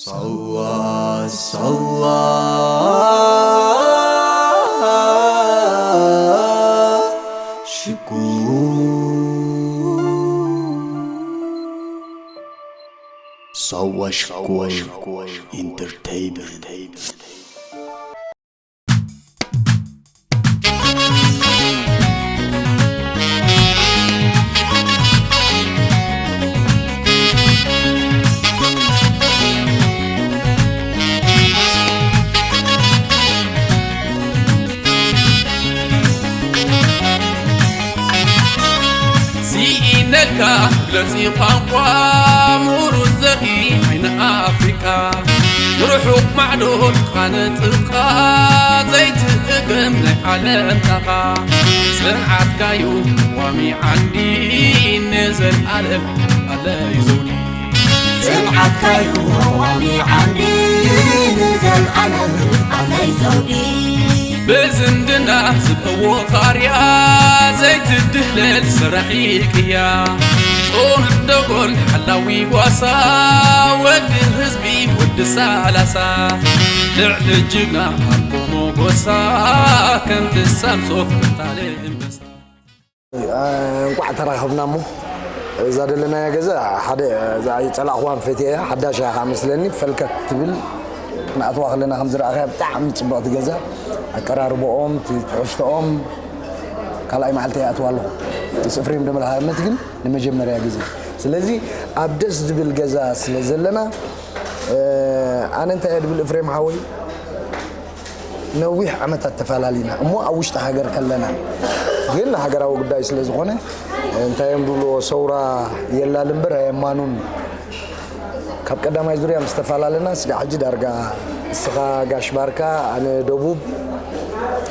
ሳዋ ሳዋ ሽኮር ሳዋ ሽኮር ኢንተርቴይንመንት። ስኢነልካ ግለፂ ቋንቋ ምሩፅ ዘርኢ ዓይኒ ኣፍሪቃ ንርሑቕ ማዕዶ ጥቓ ንጥቓ ዘይትእገም ናይ ዓለም ታኻ ጽንዓትካዩ ዋሚ ዓንዲ ንዘልኣለም ኣለዩ ዘውዲ ጽንዓትካዩ ዋሚ ዓንዲ ንዘልኣለም ኣለዩ ዘውዲ ብዝምድና ዝበዎ ኻርያ ዘይትድህለል ሰራሒ ቅያ ጾኑዕ ደጎል ሓላዊ ጓሳ ወዲ ህዝቢ ወዲ ሳላሳ ልዕሊ ጅግና ኣቦ ሞጎሳ ከምቲ ሳምሶ ታለ እምበሳ እንቋዕ ተራኸብና እሞ እዛ ደለናያ ገዛ ሓደ እዛ ኣይጸላእኽዋን ፈትየ እያ ሓዳሽ እያ ከዓ መስለኒ ፈልከት ትብል ንኣትዋ ከለና ከም ዝረኣኸያ ብጣዕሚ ጽብቕቲ ገዛ ኣቀራርቦኦም እቲ ትሕዝቶኦም ካልኣይ መዓልቲ ይኣትዋ ኣለኹ ምስ እፍሬም ደመልሃመት ግን ንመጀመርያ ግዜ ስለዚ ኣብ ደስ ዝብል ገዛ ስለ ዘለና ኣነ እንታይ እየ ድብል እፍሬም ሓወይ ነዊሕ ዓመታት ተፈላለና እሞ ኣብ ውሽጢ ሃገር ከለና ግን ሃገራዊ ጉዳይ ስለ ዝኾነ እንታይ እዮም ዝብልዎ ሰውራ የላል እምበር ኣየማኑን ካብ ቀዳማይ ዙርያ ምስ ተፈላለና ስጋዕ ሕጂ ዳርጋ እስኻ ጋሽ ባርካ ኣነ ደቡብ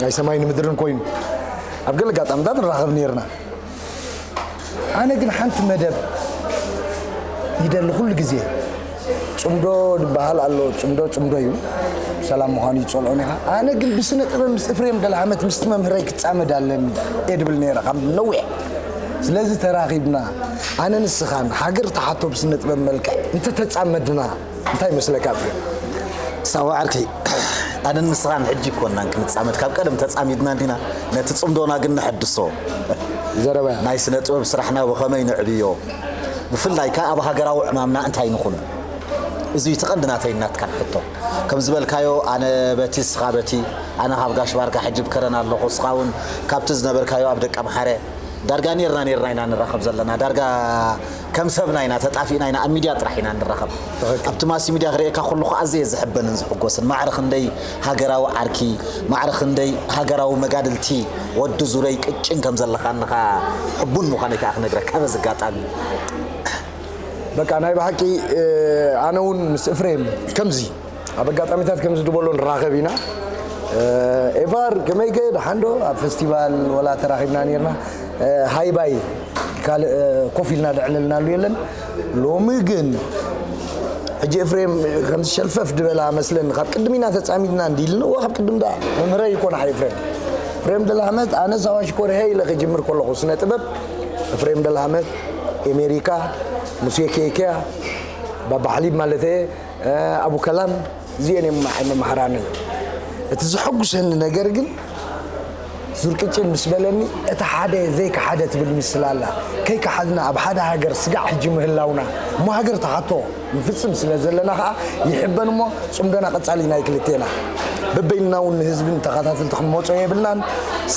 ናይ ሰማይን ምድርን ኮይኑ ኣብ ገለ ኣጋጣሚታት ንራኸብ ነርና ኣነ ግን ሓንቲ መደብ ይደሊ ኩሉ ግዜ ጽምዶ ዝበሃል ኣሎ ጽምዶ ጽምዶ እዩ ሰላም ምዃኑ ይጸልኦን ኢኻ ኣነ ግን ብስነ ጥበብ ምስ እፍሬም ደልሃመት ምስቲ መምህረይ ክጻመድ ኣለኒ እየ ድብል ነይረ ካብ ነዊሕ ስለዚ ተራኺብና ኣነ ንስኻን ሃገር ተሓቶ ብስነ ጥበብ መልክዕ እንተተጻመድና እንታይ ይመስለካ እፍሬም ሳዋ ዓርከይ ኣነን ንስኻን ሕጂ ይኮናን ክንጻመድ ካብ ቀደም ተጻሚድና እንዲና ነቲ ጽምዶና ግን ንሐድሶ ዘረባ ናይ ስነ ጥበብ ስራሕና ብኸመይ ንዕብዮ ብፍላይ ከኣ ኣብ ሃገራዊ ዕማምና እንታይ ንኹን እዚ እቲ ቀንዲ ናተይ ናትካን ሕቶ ከም ዝበልካዮ ኣነ በቲ ስኻ በቲ ኣነ ካብ ጋሽ ባርካ ሕጂ ብከረን ኣለኹ እስኻ እውን ካብቲ ዝነበርካዮ ኣብ ደቀ ምሓረ ዳርጋ ኔርና ኔርና ኢና ንራኸብ ዘለና ዳርጋ ከም ሰብና ኢና ተጣፊእና ኢና ኣብ ሚድያ ጥራሕ ኢና ንራኸብ ኣብቲ ማስ ሚድያ ክርእየካ ኩሉ ከዓ ኣዘየ ዝሕበንን ዝሕጎስን ማዕረ ክንደይ ሃገራዊ ዓርኪ ማዕረ ክንደይ ሃገራዊ መጋድልቲ ወዲ ዙረይ ቅጭን ከም ዘለኻንኻ ሕቡን ምዃነይ ከዓ ክነግረካ በዚ ኣጋጣሚ በቃ ናይ ብሓቂ ኣነ እውን ምስ እፍሬም ከምዚ ኣብ ኣጋጣሚታት ከምዚ ድበሎ ንራኸብ ኢና ኤፋር ከመይከ ደሓንዶ ኣብ ፈስቲቫል ወላ ተራኺብና ነርና ሃይባይ ካልእ ኮፍ ኢልና ደዕለልናሉ የለን ሎሚ ግን ሕጂ ኤፍሬም ከምዚ ሸልፈፍ ድበላ መስለኒ ካብ ቅድም ኢና ተፃሚድና እንዲልኒ እዋ ካብ ቅድም ዳ መምህረ ይኮን ሓ ኤፍሬም ኤፍሬም ደልሃመት ኣነ ሳዋ ሽኮር ሄ ኢለ ክጅምር ከለኹ ስነ ጥበብ ኤፍሬም ደልሃመት ኤሜሪካ ሙሴ ኬክያ ባባ ሓሊብ ማለት እየ ኣቡ ከላም እዚአን እዮም መምሃራነይ እቲ ዘሐጉሰኒ ነገር ግን ዙር ቅጭን ምስ በለኒ እቲ ሓደ ዘይከሓደ ትብል ምስላ ኣላ ከይከሓድና ኣብ ሓደ ሃገር ስጋዕ ሕጂ ምህላውና እሞ ሃገር ተሓቶ ንፍፅም ስለ ዘለና ከዓ ይሕበን እሞ ፅምዶና ቀፃሊ ናይ ክልቴና በበይንና እውን ንህዝብን ተኸታተልቲ ክንመፆ የብልናን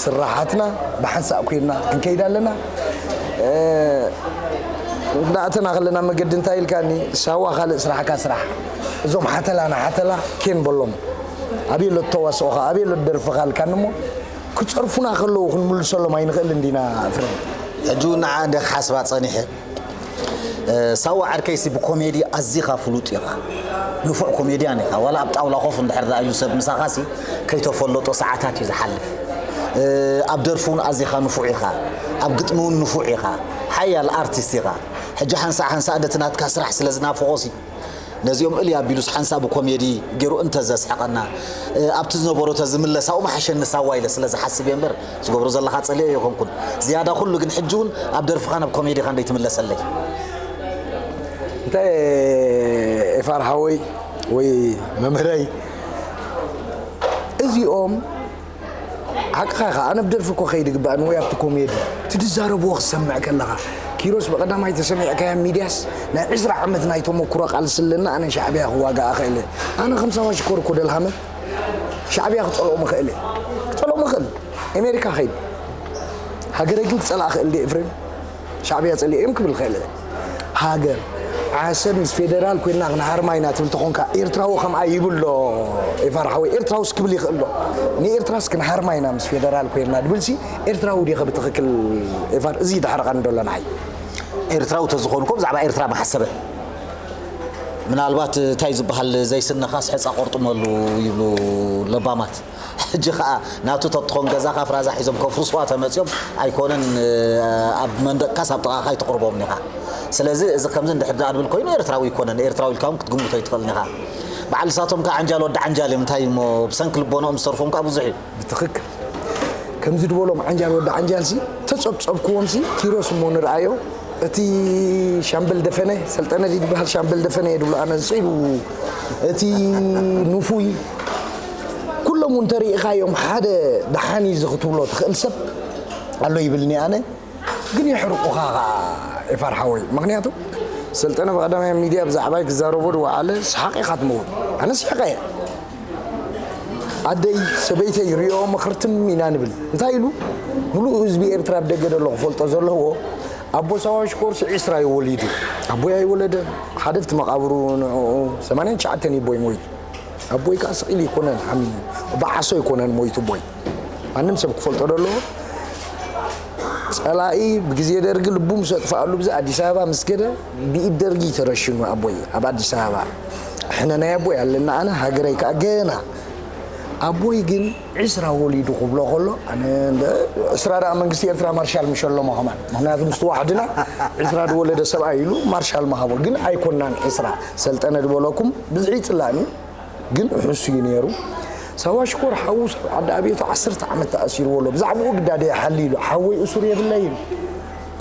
ስራሓትና ብሓንሳእ ኮይንና ክንከይድ ኣለና እንዳእተና ከለና መገዲ እንታይ ኢልካኒ ሳዋ ካልእ ስራሕካ ስራሕ እዞም ሓተላ ንሓተላ ኬን በሎም ኣበይ ኣሎ ተዋስኦኻ ኣበይ ኣሎ ደርፍኻ ኢልካኒ እሞ ክፀርፉና ከለዉ ክንምልሰሎም ኣይንኽእል እንዲና ፍረ ሕጂ እውን ንዓ እንደ ክሓስባ ፀኒሐ ሳዋ ዓርከይሲ ብኮሜዲ ኣዚኻ ፍሉጥ ኢኻ ንፉዕ ኮሜድያን ኢኻ ዋላ ኣብ ጣውላ ኮፍ እንድሕር ደኣ እዩ ሰብ ምሳኻሲ ከይተፈለጦ ሰዓታት እዩ ዝሓልፍ ኣብ ደርፊ እውን ኣዚኻ ንፉዕ ኢኻ ኣብ ግጥሚ እውን ንፉዕ ኢኻ ሓያል ኣርቲስት ኢኻ ሕጂ ሓንሳእ ሓንሳእ ነቲ ናትካ ስራሕ ስለ ዝናፍቖሲ ነዚኦም እልይ ኣቢሉስ ሓንሳእ ብኮሜዲ ገይሩ እንተ ዘስሕቐና ኣብቲ ዝነበሮ ተዝምለስ ኣብኡ ምሓሸኒ ሳዋ ኢለ ስለ ዝሓስብ እየ እምበር ዝገብሮ ዘለኻ ጸሊኦ ኣይኮንኩን ዝያዳ ኩሉ ግን ሕጂ እውን ኣብ ደርፍኻ ናብ ኮሜዲኻ እንደይ ትምለሰለይ እንታይ ኤፋር ሓወይ ወይ መምህረይ፣ እዚኦም ሓቅኻ ኢኻ። ኣነ ብደርፊ እኮ ከይድ ግባእን ወይ ኣብቲ ኮሜዲ እቲ ዝዛረብዎ ክሰምዕ ከለኻ፣ ኪሮስ፣ ብቐዳማይ ተሰሚዕካያ ሚድያስ ናይ ዕስራ ዓመት ናይ ተመኩሮ ቃልሲ ኣለና። ኣነ ሻዕብያ ክዋጋእ እኽእል እየ። ኣነ ከም ሳዋ ሽኮር እኮ ደልሃመ ሻዕብያ ክጸልኦም እኽእል እየ። ክጸልኦም እኽእል። ኣሜሪካ ኸይድ ሃገረ ግን ክጸልኣ እኽእል ድየ ኤፍሬም? ሻዕብያ ጸሊኦም ክብል ኽእል። ሃገር ዓሰብ ምስ ፌደራል ኮይና ክንሃርማ ኢና ትብል ተኾንካ፣ ኤርትራዊ ከምኣ ይብሎ። ኤፋር ሓወይ፣ ኤርትራውስ ክብል ይኽእል ዶ? ንኤርትራስ ክንሃርማ ኢና ምስ ፌደራል ኮይና ድብልሲ፣ ኤርትራዊ ዲኸ ብትኽክል? ኤፋር፣ እዚ ድሕሪ ቀንዶ ኣለና። ኤርትራዊ ተዝኾኑ እኮ ብዛዕባ ኤርትራ መሓሰበ። ምናልባት እንታይ ዝበሃል ዘይስነኻስ ሕፃ ቆርጥመሉ ይብሉ ለባማት። ሕጂ ኸኣ ናቱ ተትኾን ገዛኻ ፍራዛ ሒዞም ከፍርስዋ ተመጺኦም ኣይኮነን፣ ኣብ መንደቕካስ ኣብ ጥቓኻ ኣይትቕርቦም ኢኻ። ስለዚ እዚ ከምዚ እንድሕር ደኣ ድብል ኮይኑ ኤርትራዊ ኣይኮነን። ኤርትራዊ ኢልካ እውን ክትግምቶ ኣይትኽእልን ኢኻ። በዓል ንሳቶም ከኣ ዓንጃል ወዲ ዓንጃል እዮም። እንታይ እሞ ብሰንኪ ልቦንኦም ዝተርፎም ከኣ ብዙሕ እዩ። ብትኽክል ከምዚ ድበሎም ዓንጃል ወዲ ዓንጃልሲ ተጸብጸብክዎምሲ ኪሮስ እሞ ንርኣዮ። እቲ ሻምበል ደፈነ፣ ሰልጠነ ድዩ ዝበሃል? ሻምበል ደፈነ እየ ድብሎ ኣነ፣ ዝስዒቡ፣ እቲ ንፉይ፣ ኩሎም እውን ተሪኢኻዮም ሓደ ደሓን እዩ እዚ ክትብሎ ትኽእል ሰብ ኣሎ ይብልኒ ኣነ። ግን የሕርቑኻ ኸዓ ኤፋር ሓወይ። ምኽንያቱ ሰልጠነ ብቐዳማይ ሚድያ ብዛዕባይ ክዛረቦ ድወዓለ፣ ሰሓቕ ኢኻ ትመውት። ኣነ ስሒቐ እየ። ኣደይ ሰበይተይ ሪኦ ምኽርትም ኢና ንብል። እንታይ ኢሉ? ምሉእ ህዝቢ ኤርትራ ኣብ ደገ ዘሎ ክፈልጦ ዘለዎ፣ ኣቦ ሳዋ ሽኮርስ ዒስራ እዩ ወሊዱ። ኣቦይ ኣይወለደን። ሓደ ኣብቲ መቓብሩ ንዕኡ ሰማንያን ትሽዓተን እዩ ኣቦይ ሞይቱ። ኣቦይ ከኣ ስቕ ኢሉ ኣይኮነን ሓሚሙ። ብዓሶ ኣይኮነን ሞይቱ ኣቦይ። ማንም ሰብ ክፈልጦ ዘለዎ። ጸላኢ ብግዜ ደርጊ ልቡ ምስ ኣጥፍኣሉ ብዚ ኣዲስ ኣበባ ምስ ከደ ብኢድ ደርጊ ተረሽኑ ኣቦይ ኣብ ኣዲስ ኣበባ። ሕነ ናይ ኣቦይ ኣለና ኣነ፣ ሃገረይ ከኣ ገና። ኣቦይ ግን ዒስራ ወሊዱ ክብሎ ከሎ ኣነ እንደ ዒስራ ደኣ መንግስቲ ኤርትራ ማርሻል ምሸሎሞ ከማን። ምኽንያቱ ምስ ተዋሕድና ዒስራ ዝወለደ ሰብኣይ ኢሉ ማርሻል ምሃቦ። ግን ኣይኮናን ዒስራ። ሰልጠነ ዝበለኩም ብዝሒ ይጽላእኒ። ግን ሕሱ እዩ ነይሩ። ሳዋ ሽኮር ሓዉ ሰብ ዓዲ ኣብየቱ ዓሰርተ ዓመት ተኣሲርዎ ኣሎ። ብዛዕባኡ ግዳደ ይሓሊ ኢሉ። ሓወይ እሱር የብለይን።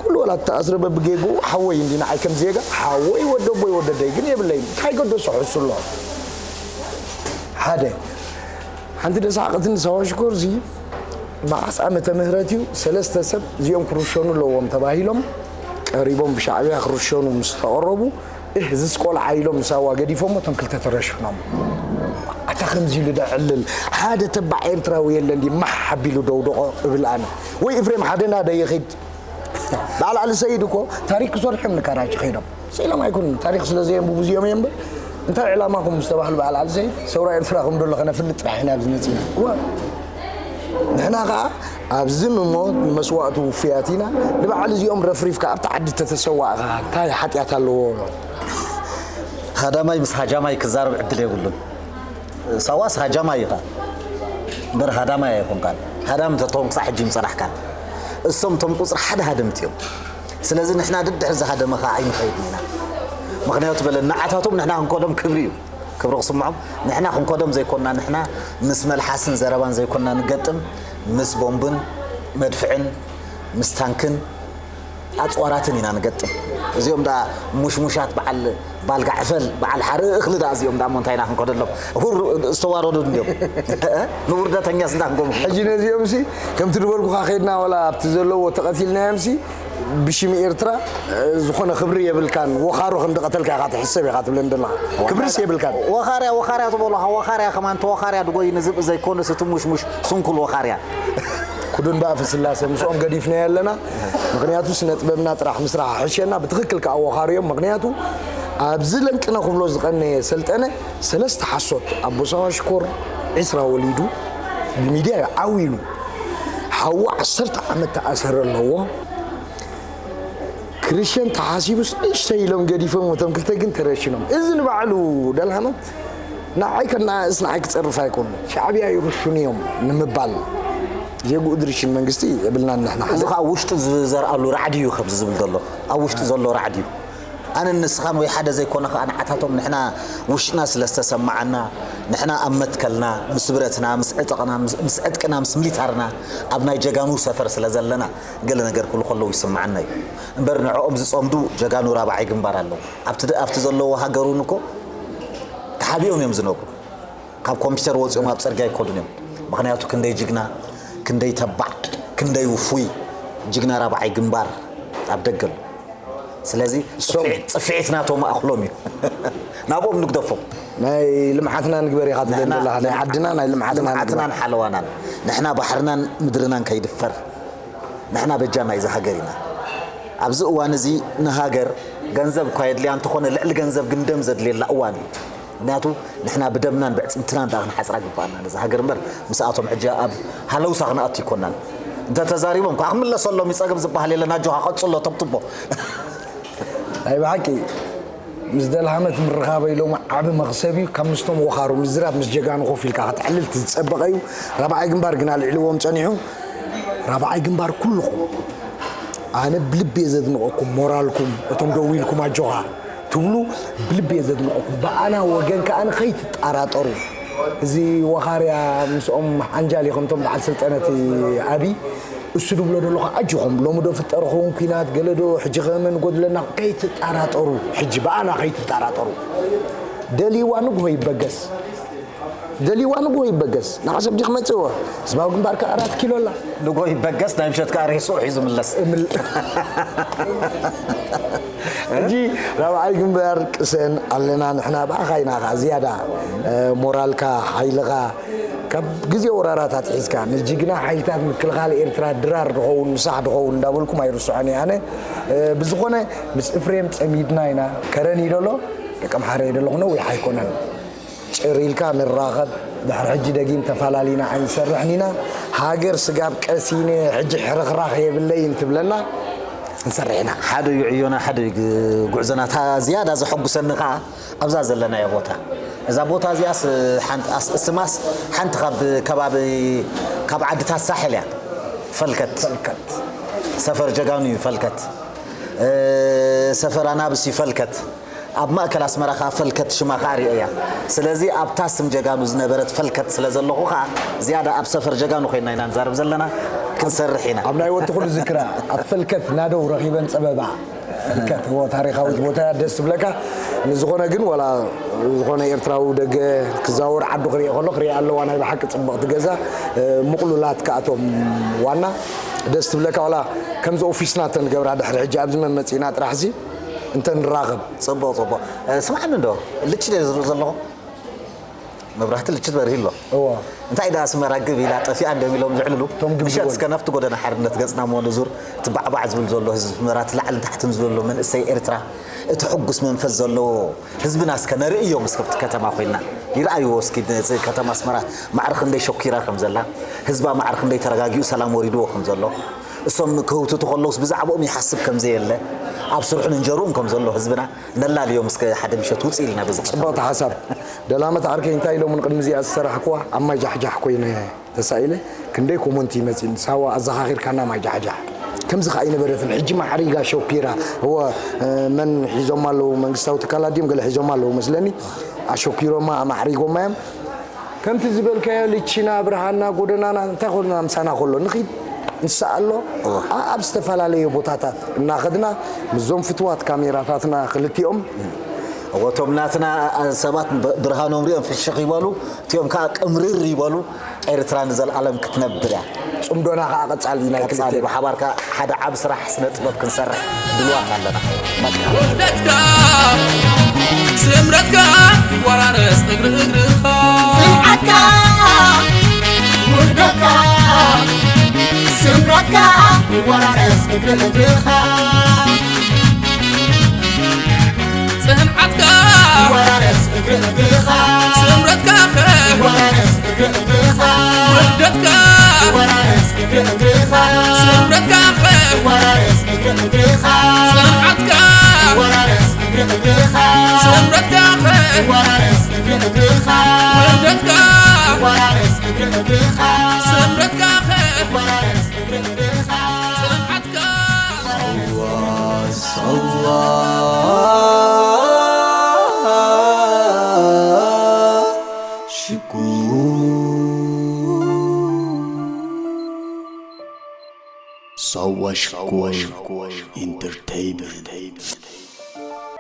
ኩሉ ወላ ተኣስረ በብጌግኡ ሓወይ እንዲ ንዓይ ከም ዜጋ ሓወይ ወደቦይ ወደደይ ግን የብለይን። እንታይ ገደሶ ሕሱ ኣሎ? ሓደ። ሓንቲ ደሳዕቕትን ሳዋ ሽኮር እዚ መዓስ ዓመተ ምህረት እዩ? ሰለስተ ሰብ እዚኦም ክርሸኑ ኣለዎም ተባሂሎም ቀሪቦም ብሻዕብያ ክርሸኑ ምስ ተቐረቡ እህ፣ እዝስ ቆልዓ ኢሎም ሳዋ ገዲፎሞ እቶም ክልተ ተረሽኖም። ኣታ ከምዚ ኢሉ ደዕልል፣ ሓደ ተባዕ ኤርትራዊ የለን ድዩ ማሕ ኣቢሉ ደውድቖ እብል ኣነ። ወይ ኤፍሬም ሓደ ናደ ይኺድ። በዓል ዓሊ ሰይድ እኮ ታሪክ ክሰርሑ እዮም ንካራቺ ከይዶም። ስኢሎም ኣይኮኑን፣ ታሪክ ስለ ዘየንብቡ እዚኦም እዮም እምበር። እንታይ ዕላማኹም ዝተባህሉ በዓል ዓሊ ሰይድ፣ ሰውራ ኤርትራ ከም ደሎ ከነፍልጥ ጥራሕ ኢና ኣብዚ መጺና። እወ። ንሕና ኸኣ ኣብዚ ንሞት ንመስዋእቲ ውፉያት ኢና። ንበዓል እዚኦም ረፍሪፍካ ኣብቲ ዓዲ ተተሰዋእኻ እንታይ ሓጢኣት ኣለዎ? ሃዳማይ ምስ ሃጃማይ ክዛረብ ዕድል የብሉን። ሳዋስ ሃጃማይ ኢኻ እምበር ሃዳማይ ኣይኮንካን። ሃዳም እንተትኸውን ክሳዕ ሕጂ ምጸናሕካን። እሶም እቶም ቁጽሪ ሓደ ሃደምቲ እዮም። ስለዚ ንሕና ደድሕሪ ዝሃደመ ኸኣ ኣይንኸይድን ኢና። ምኽንያቱ በለ ንዓታቶም ንሕና ክንከዶም ክብሪ እዩ። ክብሪ ክስምዖም። ንሕና ክንከዶም ዘይኮንና፣ ንሕና ምስ መልሓስን ዘረባን ዘይኮንና ንገጥም፣ ምስ ቦምብን መድፍዕን ምስ ታንክን ኣጽዋራትን ኢና ንገጥም። እዚኦም ደኣ ሙሽሙሻት በዓል ባልጋ ዕፈል፣ በዓል ሓርኢ እኽሊ ደኣ እዚኦም ደኣ እሞ እንታይ ኢና ክንከደሎም? ሁር ዝተዋረዱ እንድዮም። ንውርደተኛስ እንታይ ክንገብሩ? ሕጂ ነዚኦምሲ ከምቲ ዝበልኩኻ ከይድና ዋላ ኣብቲ ዘለዎ ተቐቲልናዮምሲ ብሽም ኤርትራ፣ እ፣ ዝኾነ ክብሪ የብልካን። ወኻሩ ከም ዝቐተልካ ኢኻ ትሕሰብ ኢኻ ትብለኒ ዘለኻ። ክብሪስ የብልካን። ወኻርያ፣ ወኻርያ ዝበሉኻ፣ ወኻርያ ከማን ተወኻርያ ድጎይ ንዝብኢ ዘይኮነስ እቲ ሙሽሙሽ ስንኩል ወኻርያ። ኩዱን ብኣፈ ስላሰ ምስኦም ገዲፍናዮ ኣለና። ምኽንያቱ ስነ ጥበብና ጥራሕ ምስራሕ ኣሕሸና፣ ብትኽክል ከኣ ወኻርዮም። ምኽንያቱ ኣብዚ ለንቅነ ክብሎ ዝቐነየ ሰልጠነ ሰለስተ ሓሶት፣ ኣቦ ሳዋ ሽኮር ዒስራ ወሊዱ፣ ብሚድያ እዩ ዓው ኢሉ። ሓዉ ዓሰርተ ዓመት ተኣሰረ ኣለዎ። ክርሸን ተሓሲቡስ ንእሽተይ ኢሎም ገዲፎም፣ እቶም ክልተ ግን ተረሽኖም። እዚ ንባዕሉ ደልሃመት ንዓይ ከነኣእስ ንዓይ ክጸርፍ ኣይኮኑን። ሻዕብያ ይርሽኑ እዮም ንምባል ዜግኡ ዝርሽን መንግስቲ የብልናን ንሕና። እዚ ኸኣ ውሽጢ ዝዘርኣሉ ራዕዲ እዩ ከምዚ ዝብል ዘሎ። ኣብ ውሽጢ ዘሎ ራዕዲ እዩ። ኣነን ንስኻን ወይ ሓደ ዘይኮነ ኸኣ ንዓታቶም ንሕና ውሽጥና ስለ ዝተሰማዓና፣ ንሕና ኣብ መትከልና፣ ምስ ብረትና፣ ምስ ዕጥቕና፣ ምስ፣ ምስ ዕጥቅና፣ ምስ ሚሊታርና ኣብ ናይ ጀጋኑ ሰፈር ስለ ዘለና፣ ገለ ነገር ክብሉ ከለዉ ይስምዓና እዩ። እምበር ንዕኦም ዝጸምዱ ጀጋኑ ራብዓይ ግንባር ኣለዉ። ኣብቲ ደ-፣ ኣብቲ ዘለዉ ሃገር እውን እኮ እቲ ዓብዮም እዮም ዝነብሩ። ካብ ኮምፒውተር ወፂኦም ኣብ ፅርግያ ኣይኮዱን እዮም። ምክንያቱ ክንደይ ጅግና፣ ክንደይ ተባዕ፣ ክንደይ ውፉይ ጅግና ራብዓይ ግንባር ኣብ ደገ ኣሎ። ስለዚ ጽፍዒት ናቶም ማእኽሎም እዩ። ናብኦም ንግደፎም። ናይ ልምዓትና ንግበር ኢኻ ትብል ዘለኻ። ናይ ዓድና ናይ ልምዓትና ንግበር። ልምዓትናን ሓለዋናን። ንሕና ባሕርናን ምድርናን ከይድፈር። ንሕና በጃ ናይዚ ሃገር ኢና። ኣብዚ እዋን እዚ ንሃገር ገንዘብ እኳ የድልያ እንተኾነ፣ ልዕሊ ገንዘብ ግን ደም ዘድልየላ እዋን እዩ። ምክንያቱ ንሕና ብደምናን ብዕጽምትናን ደኣ ክንሓጽራ ግባኣና ነዛ ሃገር እምበር፣ ምስኣቶም ሕጂ ኣብ ሃለውሳ ክንኣቱ ኣይኮናን። እንተተዛሪቦም ከዓ ክምለሰሎም እዩ፣ ጸገም ዝበሃል የለን። ኣጆኻ ቀጽሎ፣ ተብትቦ። ናይ ብሓቂ ምስ ደልሃመት ምርኻበይ ሎሚ ዓቢ መኽሰብ እዩ። ካብ ምስቶም ወኻሩ ምዝራብ ምስ ጀጋኑ ኮፍ ኢልካ ክትዕልል እቲ ዝጸበቐ እዩ። ራብዓይ ግንባር ግና ልዕልዎም ጸኒሑ። ራብዓይ ግንባር ኩልኹም ኣነ ብልቢ እየ ዘድንቐኩም። ሞራልኩም፣ እቶም ደው ኢልኩም ኣጆኻ ትብሉ ብልቢ እየ ዘድንቐኩም። ብኣና ወገን ከኣ ከይትጠራጠሩ። እዚ ወኻርያ ምስኦም ሓንጃል እዩ፣ ከምቶም በዓል ስልጠነት ኣቢ እሱ ድብሎ ደሎ ከኣ ኣጆኹም። ሎሚ ዶ ፍጠር ኸውን ኲናት፣ ገለ ዶ ሕጂ ከ መን ጎድለና፣ ከይትጠራጠሩ። ሕጂ ብኣና ከይትጠራጠሩ። ደልይዋ ንግሆ ይበገስ። ደልይዋ ንግሆ ይበገስ። ንዓ ሰብ ዲኽ መጽእዎ። ህዝባዊ ግንባር ከኣ ኣራት ኪሎ ኣላ። ንግሆ ይበገስ፣ ናይ ምሸት ከኣ ሬስኡ ሒዙ ምለስ። እምል-፣ ሕጂ ራብዓይ ግንባር ቅሰን ኣለና። ንሕና ብኣኻ ኢና ከኣ ዝያዳ፣ እ፣ ሞራልካ፣ ሓይልኻ፣ ካብ ግዜ ወራራት ኣትሒዝካ ንጅግና ሓይልታት ምክልኻል ኤርትራ ድራር ድኸውን፣ ምሳሕ ድኸውን እንዳበልኩም ኣይርስዖን እየ ኣነ። እ፣ ብዝኾነ ምስ እፍሬም ጸሚድና ኢና። ከረን እዩ ደሎ፣ ደቂ ኣምሓረ እየ ደለኹ፣ ነዊሕ ኣይኮነን። ጭር ኢልካ ንራኸብ። ድሕሪ ሕጂ ደጊም ተፋላሊና ኣይንሰርሕን ኢና። ሃገር ስጋብ ቀሲነ ሕጂ ሕርኽራኽ የብለይን ትብለና፣ ንሰርሕ ኢና። ሓደ እዩ ዕዮና፣ ሓደ እዩ ግ-፣ ጉዕዞና። እታ ዝያዳ ዘሐጉሰኒ ኸኣ ኣብዛ ዘለናዮ ቦታ። እዛ ቦታ እዚኣስ ሓንቲ ኣስ-፣ ስማስ ሓንቲ ካብ ከባቢ፣ ካብ ዓድታት ሳሕል እያ። ፈልከት። ፈልከት። ሰፈር ጀጋኑ እዩ ፈልከት። እ፣ ሰፈር ኣናብስ እዩ ፈልከት። ኣብ ማእከል ኣስመራ ከኣ ፈልከት ሽማ ከኣ ርእዮ እያ። ስለዚ ኣብታ ስም ጀጋኑ ዝነበረት ፈልከት ስለ ዘለኹ ከኣ ዝያዳ ኣብ ሰፈር ጀጋኑ ኮይንና ኢና ንዛረብ ዘለና፣ ክንሰርሕ ኢና። ኣብ ናይ ወዲ ኩሉ ዝክራ ኣብ ፈልከት ናደው ረኺበን ጸበባ። ፈልከት፣ እዎ፣ ታሪኻዊት ቦታ እያ፣ ደስ ትብለካ። ንዝኾነ ግን ዋላ ዝኾነ ኤርትራዊ ደገ ክዛወር ዓዱ ክርኢ ከሎ ክርኢ ኣለዋ ናይ ብሓቂ ጽብቕቲ ገዛ፣ እ፣ ምቕሉላት ከኣቶም ዋና ደስ ትብለካ። ዋላ ከምዚ ኦፊስና ተንገብራ ድሕሪ ሕጂ ኣብዚ መመጺእና ጥራሕሲ እንተ ንራኸብ። ጽቡቕ፣ ጽቡቕ። እ፣ ስምዓኒ እንዶ፣ ልችድ እየ ዝርኢ ዘለኹ። መብራህቲ ልችድ በሪህ ኣሎ። እዎ። እንታይ ደኣ ኣስመራ ግብ ኢላ ጠፊኣ እንዲዮም ኢሎም ዝዕልሉ። እቶም ግብ ምሸት ዝበሉ። እስከ ናብቲ ጎደና ሓርነት ገጽና እሞ ንዙር። እቲ ባዕባዕ ዝብል ዘሎ ህዝቢ ኣስመራ፣ እቲ ላዕልን ታሕትን ዝብል ዘሎ መንእሰይ ኤርትራ፣ እቲ ሕጉስ መንፈስ ዘለዎ ህዝብና እስከ ነርእዮም እስከ ኣብቲ ከተማ ኮይንና። ይርኣይዎ እስኪ ነዚ ከተማ ኣስመራ ማዕረ ክንደይ ሸኪራ ከም ዘላ፣ ህዝባ ማዕረ ክንደይ ተረጋጊኡ ሰላም ወሪድዎ ከም ዘሎ። እሶም ክህውትቱ ከለውስ ብዛዕባኦም ይሓስብ ከም ዘየለ፣ ኣብ ስርሑን እንጀርኡን ከም ዘሎ ህዝብና ነላልዮም እስከ ሓደ ምሸት ውጽእ ኢልና በዚ ከተማ። ጽብቕቲ ሓሳብ። ደላመት ዓርከይ፣ እንታይ ኢሎም ቅድሚ እዚኣ ዝሰራሕክዋ ኣብ ማይ ጃሕጃሕ ኮይነ ተሳኢለ፣ ክንደይ ኮመንቲ ይመጽእኒ፣ ሳዋ ኣዘኻኺርካና ማይ ጃሕጃሕ። ከምዚ ከኣ ኣይነበረትን፣ ሕጂ ማዕሪጋ ሸኪራ። እወ፣ እ፣ መን ሒዞማ ኣለዉ? መንግስታዊ ትካላት ድዮም ገለ ሒዞማ ኣለዉ መስለኒ። ኣሸኪሮማ፣ ኣማዕሪጎማ እዮም። ከምቲ ዝበልካዮ ልቺና፣ ብርሃንና፣ ጎደናና፣ እንታይ ኮንና ምሳና ከሎ ንኺድ ንስኣሎ፣ እወ። ኣ-፣ ኣብ ዝተፈላለየ ቦታታት እናኸድና ምስዞም ፍትዋት ካሜራታትና ክልቲኦም። እወ፣ እቶም ናትና ሰባት ብ-፣ ብርሃኖም ሪኦም ፍሽኽ ይበሉ፣ እቲኦም ከኣ ቅምርር ይበሉ። ኤርትራ ንዘለኣለም ክትነብር እያ። ጽምዶና ከኣ ቀጻሊ እዩ፣ ናይ ቀጻሊ፣ ክልተ። ብሓባር ከኣ ሓደ ዓቢ ስራሕ ስነ ጥበብ ክንሰርሕ ድልዋት ኣለና። በቃ። ውህደትካ፣ ስምረትካ፣ ይወራረስ እግሪ እግርኻ። ጽንዓትካ፣ ውህደትካ፣ ስምረትካ፣ ይወራረስ እግሪ እግርኻ። ጽንዓትካ፣ ይወራረስ እግሪ እግርኻ። ስምረትካ ኸ፣ ይወራረስ እግሪ እግርኻ። ውህደትካ፣ ይወራረስ እግሪ እግርኻ። ስምረትካ ኸ፣ ይወራረስ እግሪ እግርኻ። ጽንዓትካ፣ ይወራረስ እግሪ እግርኻ። ስምረትካ ኸ፣ ይወራረስ እግሪ እግርኻ። ውህደትካ፣ ይወራረስ እግሪ እግርኻ። ስምረትካ ኸ፣ ይወራረስ እግሪ እግርኻ። ጽንዓትካ። ሳዋ፣ ሳዋ፣ ሽኮር። ሳዋ ሽኮር ኢንተርቴይንመንት።